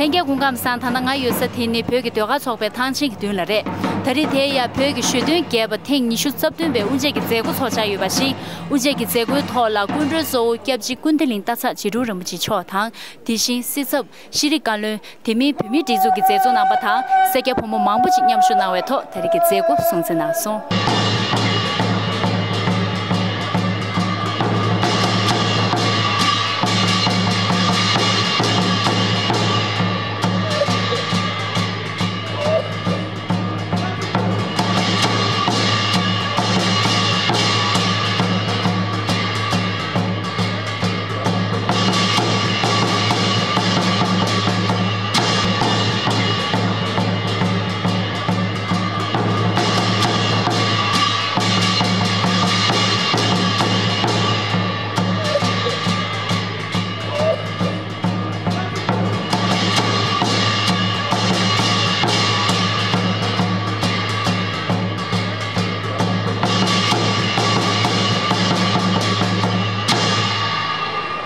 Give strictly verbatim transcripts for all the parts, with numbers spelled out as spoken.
ལྷན་རྒྱས་སྐུ་ཁམས་བཟང་། ད་ལྟ་ང་ཡོད་ས་དེ་ནི་བོད་ཀྱི་ཟློས་གར་ཚོགས་པའི་ཐང་ཆེན་གྱི་མདུན་ལ་རེད། ད་རེས་དེ་ཡང་བོད་ཀྱི་ཞོ་སྟོན་རྒྱས་པ་ཐེངས་ཉི་ཤུ་རྩ་བདུན་པའི་དབུ་འབྱེད་ཀྱི་མཛད་སྒོ་ཚོགས་འཆར་ཡོད་པ་ཞིག་དབུ་འབྱེད་ཀྱི་མཛད་སྒོའི་ཐོག་ལ་སྐུ་མགྲོན་གཙོ་བོ་སྐྱབས་རྗེ་ཀུན་བདེ་གླིང་སྟག་ཚང་རྗེ་དྲུང་རིན་པོ་ཆེ་མཆོག་དང་། དེ་བཞིན་སྲིད་ཚབ་ཤེས་རིག་བཀའ་བློན། དེ་མིན་བོད་མིའི་སྒྲིག་འཛུགས་ཀྱི་མཛད་གཙོ་རྣམ་པ་དང་སེར་སྐྱ་ཕོ་མོ་མང་པོ་ཅིག་མཉམ་ཞུགས་གནང་བའི་ཐོག་ད་རེས་ཀྱི་མཛད་སྒོ་སྲུང་བརྩི་གནང་སོང་།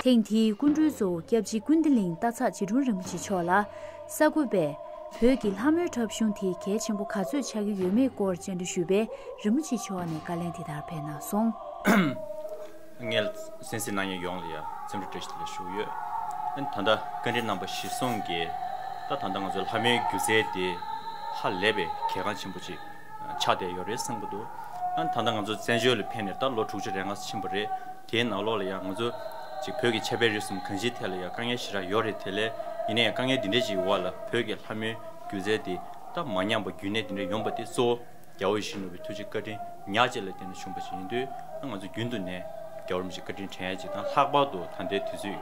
ཐེངས་འདིའི་སྐུ་མགྲོན་གཙོ་བོ་སྐྱབས་རྗེ་ཀུན་བདེ་གླིང་སྟག་ཚང་རྗེ་དྲུང་རིན་པོ་ཆེ་མཆོག་ལ། གསར་འགོད་པས་བོད་ཀྱི་ལྷ་མོའི་འཁྲབ་གཞུང་དེ་གལ་ཆེན་པོ་ག་ཚོད་ཆགས་ཀྱི་ཡོད་མེད་སྐོར་བཅར་འདྲི་ཞུས་པས། རིན་པོ་ཆེ་མཆོག་ནས་བཀའ་ལན་དེ་ལྟར་སྤེལ་གནང་སོང་། ངས་གསན་གཟིགས་གནང་མཁན་ཡོངས་ལ་ཡང་འཚམས་འདྲི་བཀྲ་ཤིས་བདེ་ལེགས་ཞུ་གི་ཡོད། ཨ་ནི་ད་ལྟ་བཀའ་དྲིན་རྣམ་པ་གཞིར་བཟུང་གིས་ད་ད་ལྟ་ང་ཚོའི་ལྷ་མོའི་སྒྱུ་རྩལ་དེ་ཧ་ལས་པའི་གལ་འགངས་ཆེན་པོ་ཅིག་ཆགས་བསྡད་ཡོད་རེད་བསམ་གྱི་འདུག་ཨ་ནི་ད་ལྟ་ང་ཚོ་བཙན་བྱོལ་ལ་ཕེབས་ནས་ད་ལོ་དྲུག་ཅུ་རེ་ལྔ་ཕྱིན་པ་རེད། དེའི་ནང་ལོགས་ལ་ཡང་ང་ཚོ་ཅིག་བོད་ཀྱི་ཆབ་དཔལ་རིག་གསུམ་གང་ཅིའི་ཐད་ལ་ཡང་དཀའ་ངལ་ཞེ་དྲག་ཡོད་རེད། དེ་ལས་ཡིན་ན་ཡང་དཀའ་ངལ་འདི་འདྲ་ཅིག་འོག་ལ་བོད་ཀྱི་ལྷ་མོའི་སྒྱུ་རྩལ་དེ་ད་མ་ཉམས་པ་རྒྱུན་གནས་འདི་འདྲ་ཡོང་པ་དེ་གཙོ་བོ་རྒྱལ་བ་ཡིད་བཞིན་ནོར་བུའི་ཐུགས་རྗེ་བཀའ་དྲིན་ཉག་གཅིག་ལ་བརྟེན་ནས་བྱུང་བ་ཞིག་ཡིན་དུས། ང་ཚོ་རྒྱུན་དུ་ནས་རྒྱལ་བ་རིན་པོ་ཆེ་བཀའ་དྲིན་དྲན་ཡ་ཅིག་དང་། ལྷག་པར་དུ་ད་ལྟའི་དུས་ཚོད་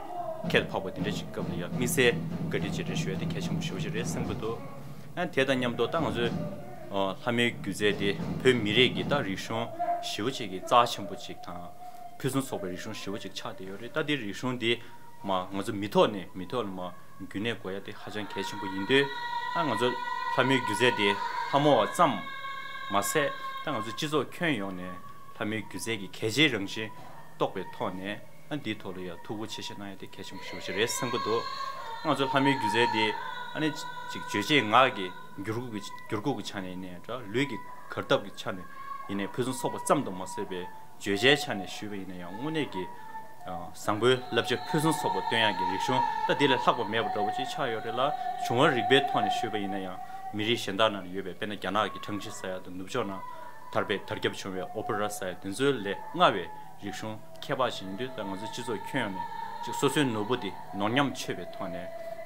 ཁྱད་དུ་འཕགས་པ་འདི་འདྲ་ཞིག་སྐབས་ལ་ཡང་དམིགས་བསལ་བཀའ་དྲིན་རྗེས་དྲན་ཞུ་ཡ་དེ་གལ་ཆེན་པོ་ཞེ་པོ་ཅིག་རེད་བསམ་གྱི་འདུག་ཨ་དེ་དང་མཉམ་དུ་ད་ང་ཚོའི་ཨ་ལྷ་མོའི་སྒྱུ་རྩལ་དེ་བོད་མི་རིགས་ཀྱི་ད་རིག་གཞུང་ཞེ་པོ་ཅིག་གི་རྩ་ཆེན་པོ་ཅིག་དང་། ཕུན་སུམ་ཚོགས་པའི་རིག་གཞུང་ཞེ་པོ་ཅིག་ཆགས་བསྡད་ཡོད་རེད། ད་དེ་རིག་གཞུང་དེ་མ་ང་ཚོ་མི་ཐོག་ནས་མི་ཐོག་ལ་མ་རྒྱུན་གནས་དགོས་ཡ་དེ་ཧ་ཅང་གལ་ཆེན་པོ་ཡིན་དུས། ཨ་ང་ཚོ་ལྷ་མོའི་སྒྱུ་རྩལ་དེ་ལྷ་མོ་བ་ཙམ་མ་ཟད། ད་ང་ཚོ་སྤྱི་ཚོགས་ཁྱོན་ཡོངས་ནས་ལྷ་མོའི་སྒྱུ་རྩལ་གྱི་གལ་ཆེའི་རང་བཞིན་རྟོགས་པའི་ཐོག་ནས། ཨ་འདིའི་ཐོག་ལ་ཡ་ཐུགས་ཁུར་ཆེ་བཞེས་གནང་ཡ་དེ་གལ་ཆེན་པོ་ཞེ་པོ་ཅིག་རེད་བསམ་གྱི་འདུག་ང་ཚོ་ལྷ་མོའི་སྒྱུ་རྩལ་དེ་ཨ་ནི་ཅིག་རྗོད་བྱེད་ངག་གི་འགྱུར་ཁུག་གི་འགྱུར་ཁུག་གི་ཆ་ནས་ཡིན་ནའི་འདྲ། ལུས་ཀྱི་གར་སྟབས་ཀྱི་ཆ་ནས་ཡིན་ནའི་ཕུན་སུམ་ཚོགས་པ་ཙམ་དུ་མ་ཟད་པའི་བརྗོད་བྱའི་ཆ་ནས་ཞུས་པ་ཡིན་ན་ཡང་། དངོས་གནས་ཀྱི་ཨ་བཟང་པོའི་བསླབ་བྱ་ཕུན་སུམ་ཚོགས་པ་སྟོན་ཡག་གི་རིག་གཞུང་ད་འདི་ལས་ལྷག་པ་མེད་པ་འདྲ་བོ་ཅིག་ཆགས་ཡོད་རེད་ལ། བྱུང་བ་རིག་པའི་ཐོག་ནས་ཞུས་པ་ཡིན་ན་ཡང་། མི་རིགས་གཞན་དག་ནང་ལ་ཡོད་པའི་དཔེར་ན་རྒྱ་ནག་གི་ཁྲང་ཅི་ཟེར་ཡག་དང་། ནུབ་ཕྱོགས་ནང་དར་བའི་དར་ཁྱབ་བྱུང་བའི་ཨོ་པེ་ར་ཟེར་ཡག་དེ་ཚོ་ལས་སྔ་བའི་རིག་གཞུང་ཁྱད་འཕགས་ཤིག་ཡིན་དུས། ད་ང་ཚོ་སྤྱི་ཚོགས་ཁྱོན་ཡོངས་ནས་ཅིག་སོ་སོའི་ནོར་བུ་དེ་ནོར་ཉམས་ཆོད་པའི་ཐོག་ནས་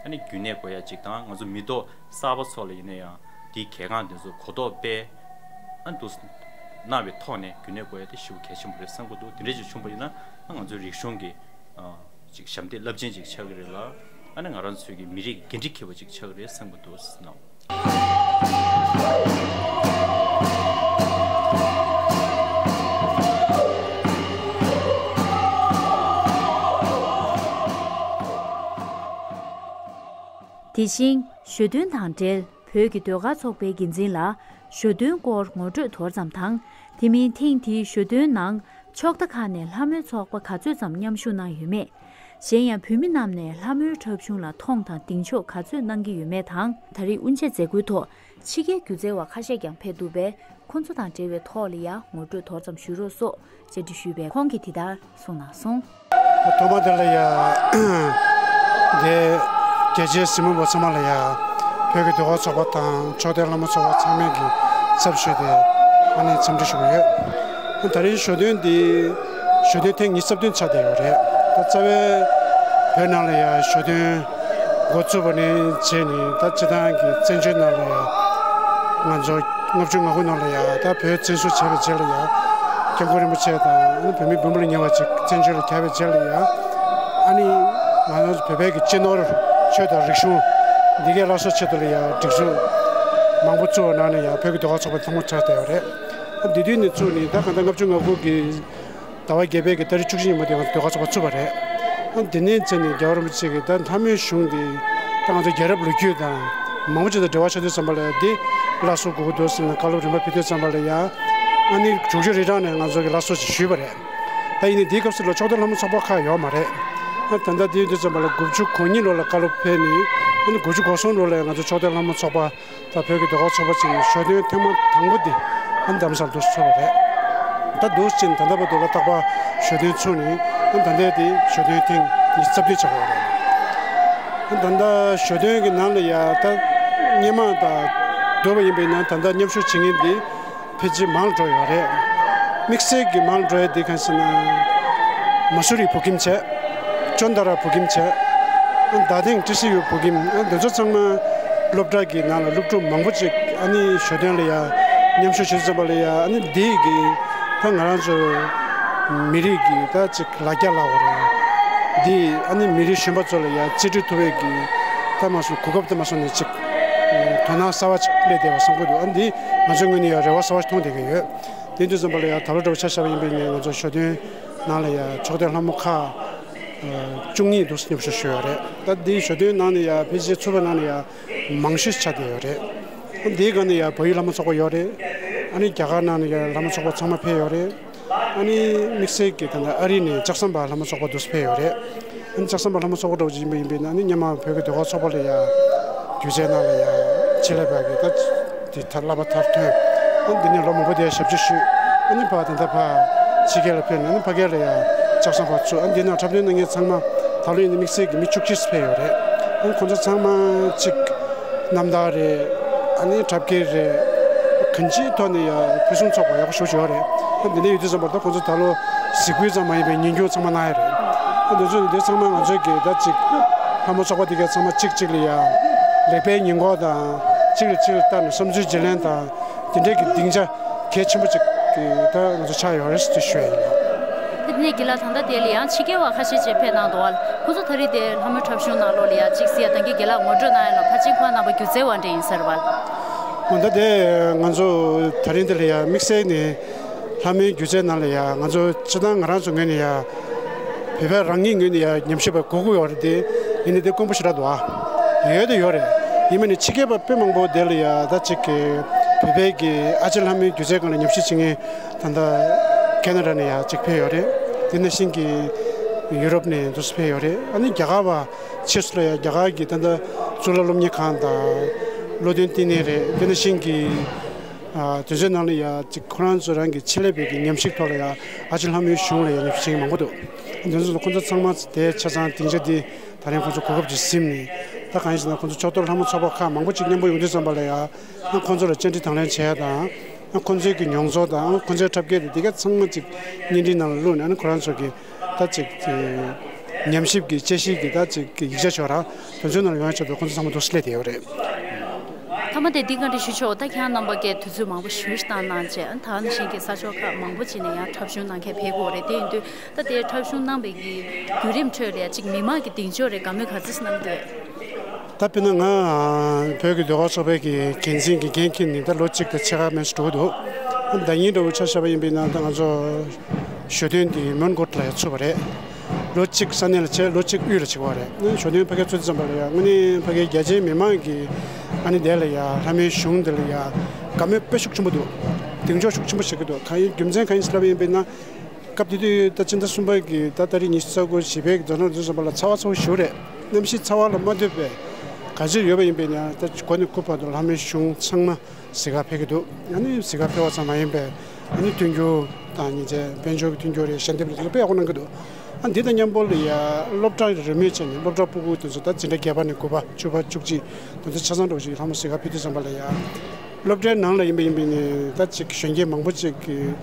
ཨ་ནི་རྒྱུན་གནས་དགོས་ཡ་ཅིག་དང་། ང་ཚོ་མི་ཐོག་གསར་པ་ཚོ་ལ་ཡིན་ན་ཡང་དེའི་གལ་འགངས་དེ་ཚོ་གོ་རྟོགས་སྤེལ་ཨ་འདུག་གནང་བའི་ཐོག་ནས་རྒྱུན་གནས་དགོས་ཡ་དེ་ཞེ་པོ་གལ་ཆེན་པོ་རེད་བསམ་གྱི་འདུག་དེ་འདྲ་ཅིག་བྱུང་པ་ཡིན་ན། ཨ་ང་ཚོའི་རིག་གཞུང་གི་ཨ་ཅིག་ཞབས་འདེགས་རླབས་ཆེན་ཅིག་ཆགས་ཀྱི་རེད་ལ། ཨ་ནི་ང་རང་ཚོའི་གི་མི་རིགས་འགན་འཁྲི་འཁྱེར་བ་ཅིག་ཆགས་ཀྱི་རེད་བསམ་གྱི་འདུག་ཟེར་ནོ། དེ་བཞིན་ཞོ་སྟོན་དང་འབྲེལ་བོད་ཀྱི་ཟློས་གར་ཚོགས་པའི་འགན་འཛིན་ལ་ཞོ་སྟོན་སྐོར་ངོ་སྤྲོད་མདོར་ཙམ་དང་། དེ་མིན་ཐེངས་འདིའི་ཞོ་སྟོན་ནང་ཕྱོགས་མཐའ་ཁག་ནས་ལྷ་མོའི་ཚོགས་པ་ག་ཚོད་ཙམ་མཉམ་ཞུགས་གནང་ཡོད་མེད། གཞན་ཡང་བོད་མི་རྣམས་ནས་ལྷ་མོའི་འཁྲབ་གཞུང་ལ་མཐོང་དང་གདེང་འཇོག་ག་ཚོད་གནང་གི་ཡོད་མེད་དང་། ད་རེས་དབུ་འབྱེད་མཛད་སྒོའི་ཐོག་ཕྱི་རྒྱལ་སྒྱུ་རྩལ་བ་ཁ་ཤས་ཀྱང་ཕེབས་འདུག་པས། ཁོང་ཚོ་དང་འབྲེལ་བའི་ཐོག་ལ་ཡང་ངོ་སྤྲོད་མདོར་ཙམ་ཞུ་རོགས་སོགས་བཅར་འདྲི་ཞུས་པས། ཁོང་གིས་འདི་ལྟར་གསུངས་གནང་སོང་། ཐོག་མ་དེ་ལ་ཡང་དེ་རྒྱལ་སྤྱིའི་གཟིགས་མོ་བ་ཚང་མ་ལ་ཡང་བོད་ཀྱི་ཟློས་གར་ཚོགས་པ་དང་ཕྱོགས་མཐའི་ལྷ་མོ་ཚོགས་པ་ཚང་མས་ཀྱི་ཚབ་ཞུས་ཏེ་ཨ་ནི་འཚམས་འདྲི་ཞུ་གི་ཡོད། ད་རེས་ཞོ་སྟོན་འདི་ཞོ་སྟོན་ཐེངས་ཉི་ཤུ་རྩ་བདུན་ཆགས་བསྡད་ཡོད་རེད། ད་རྩ་བའི་བོད་ནང་ལ་ཡང་ཞོ་སྟོན་འགོ་བཙུགས་པ་ནས་བྱས་ནས། ད་སྤྱིར་བཏང་གི་བཙན་བྱོལ་ནང་ལ་ཡང་ང་ཚོ་ལྔ་བཅུ་ང་དགུ་ནང་ལ་ཡང་ད་བོད་བཙན་བཟུང་བྱས་པའི་རྗེས་ལ་ཡང་། སྐྱབས་མགོན་རིན་པོ་ཆེ་དང་ཨ་ནི་བོད་མི་འབུམ་ལ་ཉེ་བ་ཅིག་བཙན་བྱོལ་ལ་གྱར་བའི་རྗེས་ལ་ཡང་། ཨ་ནི་ང་རང་ཚོ་བོད་པའི་གི་སྤྱི་ནོར་ཆོས་དང་རིག་གཞུང་འདི་གའི་སླར་གསོ་ཆེད་དུ་ལ་ཡང་སྒྲིག་འཛུགས་མང་པོ་བཙུགས་པ་ནང་ནས་ཡང་བོད་ཀྱི་ཟློས་གར་ཚོགས་པ་དང་པོ་ཆགས་བསྡད་ཡོད་རེད། ཨ་འདི་དུས་ནས་བཙུགས་ནས་ད་གང་ལྟར་ལྔ་བཅུ་ང་དགུ་གི་ཟླ་བ་བརྒྱད་པའི་གི་ཏ་རིག་བཅུ་གཅིག་ཉིན་མོ་དེ་ང་ཚོ་ཟློས་གར་ཚོགས་པ་བཙུགས་པ་རེད། ཨ་དེ་ནས་བྱས་ནས་རྒྱལ་བ་རིན་པོ་ཆེ་གིས་ད་ལྷ་མོའི་གཞུང་འདི་ད་ང་ཚོ་རྒྱལ་རབས་ལོ་རྒྱུས་དང་མང་པོ་ཅིག་དང་འབྲེལ་བ་ཆགས་དུས་ཙམ་པ་ལ་ཡང་འདི་སླར་གསོ་དགོས་ཀྱི་འདུག་ཟེར་ནས་བཀའ་སློབ་རིམ་པ་ཕེབས་དུས་ཙམ་པ་ལ་ཡང་ཨ་ནི་དྲུག་ཅུ་རེ་གྲངས་ནས་ང་ཚོ་གིས་སླར་གསོ་ཅིག་ཞུས་པ་རེད། ད་ཡིན་ནའི་དེའི་སྐབས་སུ་ལ་ཕྱོགས་མཐའི་ལྷ་མོ་ཚོགས་པ་ཁག་ཡོད་མ་རེད། ཨ་ད་ལྟ་དེ་ཡིན་དུས་ཙམ་པ་ལ་དགུ་བཅུ་གོ་གཉིས་ལོ་ལ་བཀའ་སློབ་ཕེབས་ནས་ ཨ་ནི་དགུ་བཅུ་གོ་གསུམ་ལོ་ལ་ང་ཚོ་ཕྱོགས་སྡེ་ལྷ་མོ་ཚོགས་པ་དང་བོད་ཀྱི་ཟློས་གར་ཚོགས་པ་བཅས་ནས་ཞོ་སྟོན་ཐེངས་མ་དང་པོ་འདི་ཨ་ནི་རྡ་རམ་ས་ལ་འདུག་སེ་ཚོགས་པ་རེད། ད་འདུག་སེ་བྱས་ནས་ད་ལྟ་བར་དུ་ལ་རྟག་པར་ཞོ་སྟོན་ཚུགས་ནས་ཨ་ནི་ད་ལྟའི་འདི་ཞོ་སྟོན་ཐེངས་ཉི་ཤུ་རྩ་བདུན་ཆགས་པ་རེད། ཨ་ནི་ད་ལྟ་ཞོ་སྟོན་གྱི་ནང་ལ་ཡ་ད་སྔོན་མ་དང་བསྡུར་བ་ཡིན་པ་ཡིན་ན་ད་ལྟ་མཉམ་ཞུགས་བྱེད་མཁན་འདི་ཕལ་ཆེར་མང་འགྲོ་ཡོད་རེད། དམིགས་བསལ་གྱི་མང་འགྲོ་ཡ་འདི་གང་ཟེར་ན། མ་སུ་རི་བོད་ཁྱིམ་བྱས། ཅོན་ཏ་ར་བོད་ཁྱིམ་བྱས། ཨ་ནི་རྡ་སྟེང་ཀྲི་སི་ཡུ་བོད་ཁྱིམ། ཨ་ནི་འདི་ཚོ་ཚང་མ་སློབ་གྲྭ་གི་ནང་ལ་སློབ་ཕྲུག་མང་པོ་ཅིག་ཨ་ནི་ཞོ་སྟོན་ལ་ཡ་མཉམ་ཞུགས་བྱེད་ཙམ་པ་ལ་ཡ་ཨ་ནི་འདི་གི་ད་ང་རང་ཚོ་མི་རིགས་ཀྱི་ད་ཅིག་ལ་རྒྱ་ལ་བ་རེད། འདི་ཨ་ནི་མི་རིགས་གཞོན་པ་ཚོ་ལ་ཡ་རྩིས་སྤྲོད་ཐུབ་པའི་གི་ད་མ་སོང་གོ་སྐབས་ད་མ་སོང་ནས་ཅིག་དོ་སྣང་གསར་བ་ཅིག་སླེབས་བསྡད་པ་བསམ་གྱི་འདུག་ཨ་ནི་འདི་ང་ཚོའི་ངོས་ནས་ཡང་རེ་བ་གསར་བ་ཞིག་མཐོང་བསྡད་ཀྱི་ཡོད། དེ་དུས་ཙམ་པ་ལ་ཡང་ད་ལོ་འདྲ་བོ་ཆ་བཞག་པ་ཡིན་པའི་ནས་ང་ཚོ་ཞོ་སྟོན་ནང་ལ་ཡང་ཕྱོགས་སྡེ་ལྷ་མོ་ཁག་བཅུ་གཉིས་འདུག་མཉམ་ཞུགས་ཞུས་ཡོད་རེད། ད་འདི་ཞོ་སྟོན་ནང་ནས་ཡང་ཕལ་ཆེར་ཚོགས་པའི་ནང་ནས་ཡང་མང་ཤོས་ཆགས་བསྡད་ཡོད་རེད། འདིའི་སྒང་ནས་ཡང་བལ་ཡུལ་ལྷ་མོ་ཚོགས་པ་ཡོད་རེད། ཨ་ནི་རྒྱ་གར་ནང་ནས་ཡང་ལྷ་མོ་ཚོགས་པ་ཚང་མ་ཕེབས་ཡོད་རེད། ཨ་ནི་དམིགས་བསལ་གྱི་ད་ལྟ་ཨ་རི་ནས་ལྕགས་ཟམ་པ་ལྷ་མོ་ཚོགས་པ་འདུག་ཕེབས་ཡོད་རེད། ཨ་ནི་ལྕགས་ཟམ་པ་ལྷ་མོ་ཚོགས་པ་འདྲ་བོ་ཅིག་ཡིན་པ་ཡིན་པས་ན་ཨ་ནི་སྔོན་མ་བོད་ཀྱི་ཟློས་གར་ཚོགས་པ་ལ་ཡ་སྒྱུ་རྩལ་ནང་ལ་ཡ་ཆེད་ལས་པ་གི་ད་དེ་ད་བསླབ་པ་མཐར་ཐོན། ཨ་ནི་འདི་ནས་ལོ་མང་པོ་དེ་ཞབས་ཕྱི་ཞུས། ཨ་ནི་ཕར་ད་ལྟ་ཕར་ཕྱི་རྒྱལ་ལ་ཕེབས་ནས་ཨ་ནི་ཕ་གི་ལ་ཡ་ལྕགས་ཟམ་པ་བཙུགས། ཨ་ནི་འདི་ནང་འཁྲབ་སྟོན་གནང་མཁན་ཚང་མ་ད་ལོ་ཡིན་ན་དམིགས་བསལ་གྱི་མི་བཅུ་གཅིག་ཕེབས་ཡོད་རེད། ཨ་ནི་ཁོང་ཚོ་ཚང་མ་གཅིག་རྣམ་ཐར་རེད། ཨ་ནི་འཁྲབ་སྐྱེལ་རེད། གང་ཅིའི་ཐོག་ནས་ཡང་ཕུན་སུམ་ཚོགས་པ་ཡག་པོ་ཞེ་པོ་ཅིག་ཡོད་རེད། ཨ་འདི་འདྲ་ཡོད་དུས་ཙམ་པར་ད་ཁོང་ཚོ་ད་ལོ་གཟིགས་འབུལ་ཙམ་མ་ཡིན་པའི་ཉིན་རྒྱུན་ཚང་མ་གནང་ཡ་རེད། ཨ་འདི་ཚོ་འདི་ཚང་མ་ང་ཚོའི་གི་ད་ཅིག་ལྷ་མོ་ཚོགས་པ་འདི་གའི་ཚང་མ་གཅིག་གཅིག་ལ་ཡང་ལེགས་སྤེལ་ཉེས་འགོག་དང་གཅིག་ལ་གཅིག་ལ་ལྟ་ནས་བསམ་ཚུལ་བརྗེ་ལེན་དང་དེ་འདྲའི་གི་སྡིངས་ཆ་གལ་ཆེན་པོ་ཅིག་གི་ད་ང་ཚོ་ཆགས་ཡོད་རེད་ཟེར་ཞུ་ཡ་ཡིན། དེ་ནས་དགེ་ལགས་ད་ལྟ་དེ་ལ་ཡང་ཕྱི་རྒྱལ་བ་ཁ་ཤས་ཅིག་ཕེབས་གནང་འདུག་བ། ཁོ་ཚོ་ད་རེས་དེ་ལྷ་མོའི་འཁྲབ་གཞུང་ནང་ལོགས་ལ་ཡང་གཅིག་ཟེར་ཡ་ད་གིན་དགེ་ལགས་ངོ་སྤྲོད་གནང་ཡ་ལ་ཕལ་ཆེར་ཁོང་རྣམ་པ་སྒྱུ་རྩལ་བ་འདྲ་ཡིན་ཟེར་བ། འོ་ད་དེ་ང་ཚོ་ད་རིང་འདི་ལ་ཡང་དམིགས་བསལ་ནས་ལྷ་མོའི་སྒྱུ་རྩལ་ནང་ལ་ཡང་ང་ཚོ་སྤྱིར་བཏང་ང་རང་ཚོ་ངོས་ནས་ཡང་བོད་པ་རང་ཉིད་ངོས་ནས་ཡང་ཉམས་ཞིབ་པ་དགོས་ཀྱི་ཡོད་རེད་དེ། ཡིན་ནའི་དེ་དཀོན་པོ་ཞེ་དྲག་འདུག་ཨ། ཡོད་དེ་ཡོད་རེད། ཡིན་མིན་ནི་ཕྱི་རྒྱལ་པ་དཔེ་མང་པོ་དེ་ལ་ཡང་ད་ཅིག་གི་བོད་པའི་གི་ཨ་ཅེ་ལྷ་མོའི་སྒྱུ་རྩལ་སྒང་ལ་ཉམས་ཞིབ་བྱེད་མཁན་ད་ལྟ་ཁེ་ན་ཌ་ནས་ཡང་ཅིག་ཕེབས་ཡོད་རེད། དེ་ནང་བཞིན་གྱི་ཡུ་རོབ་ནས་འདུག་སེ་ཕེབས་ཡོད་རེད། ཨ་ནི་རྒྱ་གར་བ་ཕྱིས་སུ་ལ་ཡང་རྒྱ་གར་གྱི་ད་ལྟ་གཙུག་ལག་སློབ་གཉེར་ཁང་དང་བློ་འདོན་བསྟི་གནས་རེད། དེ་ནང་བཞིན་གྱི་ཨ་དེ་ཚོའི་ནང་ལ་ཡང་ཅིག་ཁོ་རང་ཚོ་རང་གི་ཆེད་ལས་པའི་གི་ཉམས་ཞིབ་ཐོག་ལ་ཡང་ཨ་ཅེ་ལྷ་མོའི་གཞུང་ལ་ཡང་ཉམས་ཞིབ་བྱེད་མཁན་མང་པོ་འདུག་དེ་ཚོ་ཁོ་ཚོ་ཚང་མ་དེ་ཆ་ཚང་སྡིངས་ཆ་འདི་ད་རིང་ཁོ་ཚོ་གོ་སྐབས་ཅིག་ཟིན་ནས་ད་གང་ཡིན་ཟེར་ན་ཁོ་ཚོ་ཕྱོགས་གཏོགས་ལྷ་མོ་ཚོགས་པ་ཁག་མང་པོ་ཅིག་མཉམ་པོ་ཡོང་དུས་ཙམ་པ་ལ་ཡང་ཁོ་ཚོ་ལ་བཅར་འདྲི་དང་ལེན་བྱེད་ཡ་དང་། ཁོ་ཚོའི་གི་མྱོང་ཚོར་དང་ཁོ་ཚོའི་འཁྲབ་སྐད་དེ་དེ་ག་ཚང་མ་ཅིག་བརྙན་འཕྲིན་ནང་ལ་བླུགས་ནས་ཁོ་རང་ཚོ་གི་ད་ཅིག་ཉམས་ཞིབ་ཀྱི་དཔྱད་ཞིབ་ཀྱི་ད་ཅིག་ཡིག་ཆ་ཆོག་ར་དེ་ཚོའི་ནང་ལ་ཡོང་ཡ་ཆེད་དུ་ཁོ་ཚོ་ཚང་མ་འདུག་སེ་སླེབས་བསྡད་ཡོད་རེད། མཐའ་མ་དེ་འདི་ག་འདྲ་ཞུ་ཆོག་ད་ཁྱེད་རྣམ་པ་གིས་དུས་ཚོད་མང་པོ་ཞིག་བཏང་གནང་བྱས་ད་ནང་བཞིན་གྱི་ས་ཕྱོགས་ཁག་མང་པོ་ཅིག་ནས་ཡང་འཁྲབ་གཞུང་གནང་མཁན་ཕེབས་ཀྱི་ཡོད་རེད། དེ་ཡིན་དུས་ད་ལྟའི་འཁྲབ་གཞུང་གནང་བའི་གི་བརྒྱུད་རིམ་ཁྲོད་ལ་ཡ་ཅིག་མི་མང་གི་གདེང་འཇོག་རེད་དགའ་མོས་ག་ཚོད་གནང་གི་འདུག་ད་དཔེར་ན་ང་བོད་ཀྱི་ཟློས་གར་ཚོགས་པའི་གི་འགན་འཛིན་གྱི་འགན་འཁྱེར་ནས་ད་ལོ་གཅིག་དང་ཕྱེད་ཀ་མན་ཙམ་འགྲོ་གི་འདུག་ཟླ་ཉིན་འདྲ་བོ་ཆ་བཞག་པ་ཡིན་པས་ན་ད་ང་ཚོ་ཞོ་སྟོན་འདི་མོན་གྷོ་ལ་ཡ་ཚུགས་པ་རེད། ལོ་གཅིག་ས་གནས་ལ་བྱས་ལོ་གཅིག་དབུས་ལ་བྱེད་ཀྱི་ཡོད་རེད། ཞོ་སྟོན་ཕ་གིར་ཚུགས་དུས་ཙམ་པ་ལ་ཡ་དངོས་གནས་ཕ་གིའི་རྒྱ་ཆེའི་མི་མང་གིས་ཨ་ནི་དེ་ལ་ཡ་ལྷ་མོའི་གཞུང་འདི་ལ་ཡ་དགའ་མོས་དཔེ་ཤུགས་ཆེན་པོ་འདུག་གདེང་འཇོག་ཤུགས་ཆེན་པོ་བྱེད་ཀྱི་འདུག་གང་ཡིན་རྒྱུ་མཚན་གང་ཡིན་ཟེར་ལབ་པ་ཡིན་པས་ན། སྐབས་དེ་དུས་ད་ཕྱི་ཟླ་གསུམ་པ་གི་ད་ཏ་རིག་ཉི་ཤུ་རྩ་དགུ་བཞི་པའི་གི་མཛད་རྣམ་དུས་ཙམ་པ་ལ་ཚ་བ་ཚ་བོ་ཞེ་པོ་རེད། གནམ་གཤིས་ཚ་བ་ལ་མ་ལྟོས་པའི་ག་ཚོད་ཡོད་པ་ཡིན་པས་ན་ད་འགོ་ནས་སྐུ་བར་དུ་ལྷ་མོའི་གཞུང་ཚང་མ་གཟིགས་གར་ཕེབས་ཀྱི་འདུག་ཨ་ནི་གཟིགས་གར་ཕེབས་པ་ཙམ་མ་ཡིན་པའི་ཨ་ནི་མཐུན་འགྱུར་དང་ཉིན་མཚན་དཔལ་འབྱོར་གྱི་མཐུན་འགྱུར་རེད། ཞལ་འདེབས་རེད། དེ་ཚོ་དཔེ་ཡག་པོ་གནང་གི་འདུག་ཨ་འདི་དང་མཉམ་པོ་ལ་ཡ་སློབ་གྲྭ་རེས་མོས་བྱས་ནས་སློབ་གྲྭ་ཕྲུ་གུ་དེ་ཚོ་ད་འཛིན་གྲྭ་བརྒྱད་པ་ནས་དགུ་པ་བཅུ་པ་བཅུ་གཅིག་དེ་ཚོ་ཆ་ཚང་འདྲ་བོ་ཞིག་ལྷ་མོ་གཟིགས་གར་ཕེབས་དུས་ཙམ་པ་ལ་ཡ། སློབ་གྲྭའི་ནང་ལ་ཡིན་པ་ཡིན་པ་ནས་ད་ཅིག་གཞོན་སྐྱེས་མང་པོ་ཅིག་གིས་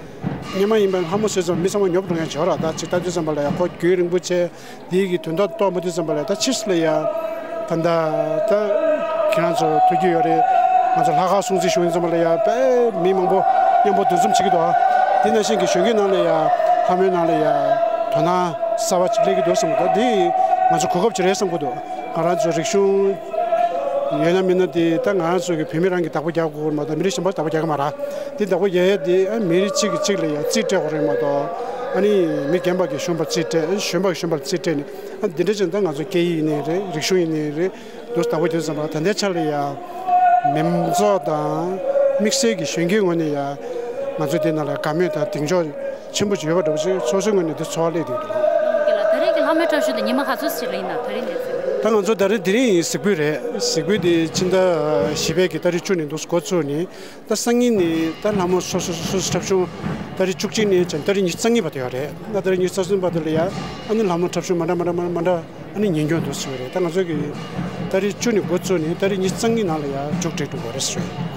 སྔོན་མ་ཡིན་པ་ལྷ་མོ་ཟེར་ཙམ་མི་ཚང་མ་ཉོབ་འགྲོ་མཁན་བྱེད་ར། ད་ཅིག་ལྟ་དུས་ཙམ་པ་ལ་ཡ་ཁོ་རྒྱུན་རིང་པོ་བྱས་འདི་གི་དོན་དག་རྟོགས་མ་དུས་ཙམ་པ་ལ་ཡ་ད་ཕྱིས་སུ་ལ་ཡ་ད་ལྟ་ད་ཁྱེད་རང་ཚོ་ཐུགས་རྒྱུས་ཡོད་རེད། ང་ཚོ་ལྷ་ཁང་སྲུང་བརྩི་ཞུ་ཡིན་ཙམ་པ་ལ་ཡ་དཔེ་མི་མང་པོ་མཉམ་པོ་འདུ་འཛོམས་བྱེད་ཀྱི་འདུག་དེ་ནང་བཞིན་གྱི་གཞོན་སྐྱེས་ནང་ལ་ཡ་ལྷ་མོའི་ནང་ལ་ཡ་དོ་སྣང་གསར་བ་ཅིག་སླེབས་ཀྱི་འདུག་བསམ་གྱི་འདུག་འདི་ང་ཚོ་གོ་སྐབས་ཅིག་རེད་བསམ་གྱི་འདུག་ང་རང་ཚོ་རིག་གཞུང་ཡོད་ན་མེད་ན་དེ་ད་ང་རང་ཚོ་གི་བོད་མི་རང་གི་བདག་པོ་རྒྱག་དགོས་མ་གཏོགས་མི་རིགས་གཞན་པ་བདག་པོ་རྒྱག་གི་མ་རེད། དེ་བདག་པོ་རྒྱག་ཡས་དེ་ཨ་མི་རིགས་གཅིག་གིས་གཅིག་ལ་ཡ་རྩིས་སྤྲད་དགོས་རེད་མ་གཏོགས་ཨ་ནི་མི་རྒན་པ་གིས་གཞོན་པར་རྩིས་སྤྲད། གཞོན་པ་གིས་གཞོན་པར་རྩིས་སྤྲད་ནས་ཨ་འདི་འདྲ་བྱས་ན་ད་ང་ཚོ་སྐད་ཡིག་ཡིན་ནའི་རེད། རིག་གཞུང་ཡིན་ནའི་རེད། འདུག་བདག་པོ་རྒྱག་ཙམ་པ་ད་ལྟའི་ཆ་ལ་ཡ་མི་ཚོགས་དང་དམིགས་བསལ་གྱི་གཞོན་སྐྱེས་ངོས་ནས་ཡ་ང་ཚོ་དེ་ནང་ལ་དགའ་མོས་དང་གདེང་འཇོག་ཆེན་པོ་ཅིག་ཡོད་པ་འདྲ་པོ་ཞིག་སོ་སོའི་ངོས་ནས་འདི་ཚོར་བ་སླེབས་བསྡད་འདུག་ད་རེས་ཀྱི་ལྷ་མོའི་འཁྲབ་གཞུང་དེ་ཉི་མ་ག་ཚོད་ཞིག་ལ་ཡིན་ན་ད་རེས་ནས་ཚུད། ད་ང་ཚོ་ད་རེས་དེ་རིང་གཟིགས་འབུལ་རེད། གཟིགས་འབུལ་དེ་ཕྱི་ཟླ་བཞི་པའི་གི་ཏ་རིག་བཅུ་ནས་འདུག་འགོ་བཙུགས་ནས། ད་སང་ཉིན་ནས་ད་ལྷ་མོ་སོ་སོ་སོ་སོ་འཁྲབ་གཞུང་ཏ་རིག་བཅུ་གཅིག་ནས་ད་རིག་ཉི་ཤུ་རྩ་གཉིས་བར་དུ་ཡོད་རེད། ད་ཏ་རིག་ཉི་ཤུ་རྩ་གསུམ་བར་དུ་ལ་ཡ་ཨ་ནི་ལྷ་མོ་འཁྲབ་གཞུང་མ་འདྲ་མ་འདྲ་མ་འདྲ་མ་འདྲ་ཨ་ནི་ཉན་རྒྱུ་འདུག་ཟེར་བ་རེད། ད་ང་ཚོ་གི་ཏ་རིག་བཅུ་ནས་འགོ་བཙུགས་ནས་ཏ་རིག་ཉི་ཤུ་རྩ་གཉིས་ནང་ལ་ཡ་མཇུག་སྒྲིལ་འགྲོ་དགོས་རེད་ཟེར།